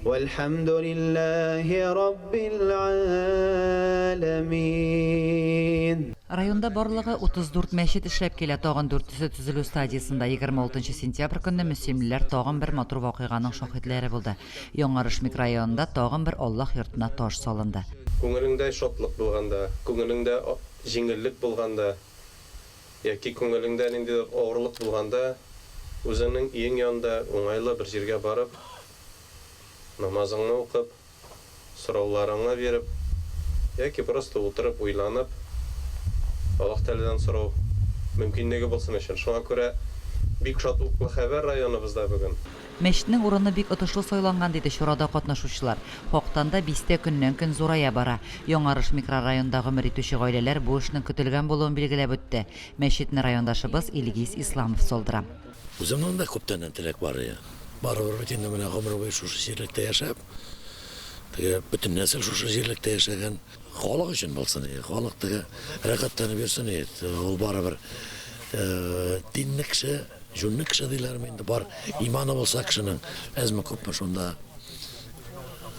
Вәлхәмдүлилләһи раббил галәмин. Районда барлыгы 34 мәчет эшләп килә, тагын дүртесе төзелү стадиясендә. 26 сентябрь көнне мөслимлеләр тагын бер матур вакыйганың шаһитләре булды. Яңарыш микрорайонында тагын бер Аллаһ йортына таш салынды. Күңелеңдә шатлык булганда, күңелеңдә җиңеллек булганда яки күңелеңдә ниндидер авырлык булганда, үзеңнең өең янында уңайлы бер җиргә барып, намазыңны укып, сорауларыңны биреп, яки просто утырып уйланып, Аллаһ Тәгаләдән сорау мөмкинлеге булсын өчен. Шуңа күрә бик шатлыклы хәбәр районыбызда бүген. Мәчетнең урыны бик отышлы сайланган, диде чарада катнашучылар. Хактан да, бистә көннән-көн зурая бара. Яңарыш микрорайонында гомер итүче гаиләләр бу эшнең көтелгән булуын билгеләп үтте. Мәчетне райондашыбыз Илгиз Исламов салдыра. Үземнең дә күптәннән теләк бар иде. Барыбер бит инде менә гомер буе шушы җирлектә яшәп, теге бөтен нәсел шушы җирлектә яшәгән. Халык өчен булсын иде, халык теге рәхәтләнеп йөрсен иде. Ул барыбер динле кеше, җүнле кеше диләрме инде, бар иманы булса кешенең, әзме-күпме шунда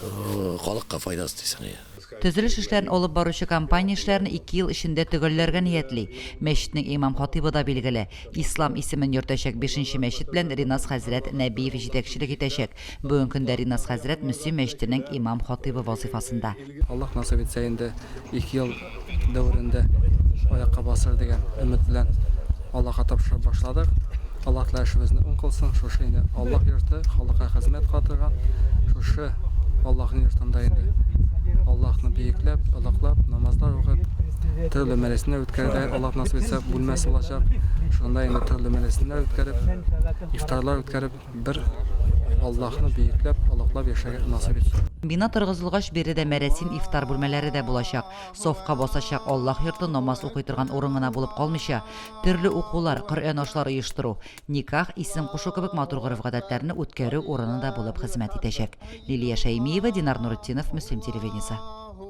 халыкка файдасы тисен иде. Төзелеш эшләрен алып баручы компания эшләрне ике ел эчендә төгәлләргә ниятли. Мәчетнең имам-хатыйбы да билгеле. Ислам исемен йөртәчәк бишенче мәчет белән Ринас хәзрәт Нәбиев җитәкчелек итәчәк. Бүгенге көндә Ринас хәзрәт Мөслим мәчетенең имам-хатыйбы вазыйфасында. Аллаһ насыйп итсә, инде ике ел дәверендә аякка басыр дигән өмет белән Аллаһка тапшырып башладык. Аллаһ Тәгалә эшебезне уң кылсын. Шушы инде Аллаһ йорты, халыкка хезмәт кыла торган шушы Аллаһның йортында инде Аллаһны бөекләп, олыглап, намазлар укып, төрле мәрәсимнәр үткәрергә Аллаһ насыйп итсә, бүлмәсе булачак. Шунда инде төрле мәрәсимнәр үткәреп, ифтарлар үткәреп, Бер Аллаһны бөекләп, олыглап яшәргә насыйп итсен. Бина торгызылгач, биредә мәрәсим, ифтар бүлмәләре дә булачак. Сафка басачак Аллаһ йорты намаз укый торган урын гына булып калмыйча, төрле укулар, Коръән ашлары оештыру, никах, исем кушу кебек матур гореф-гадәтләрне үткәрү урыны да булып хезмәт итәчәк. Лилия Шәймиева, Динар Нуретдинов, Мөслим телевидениесе.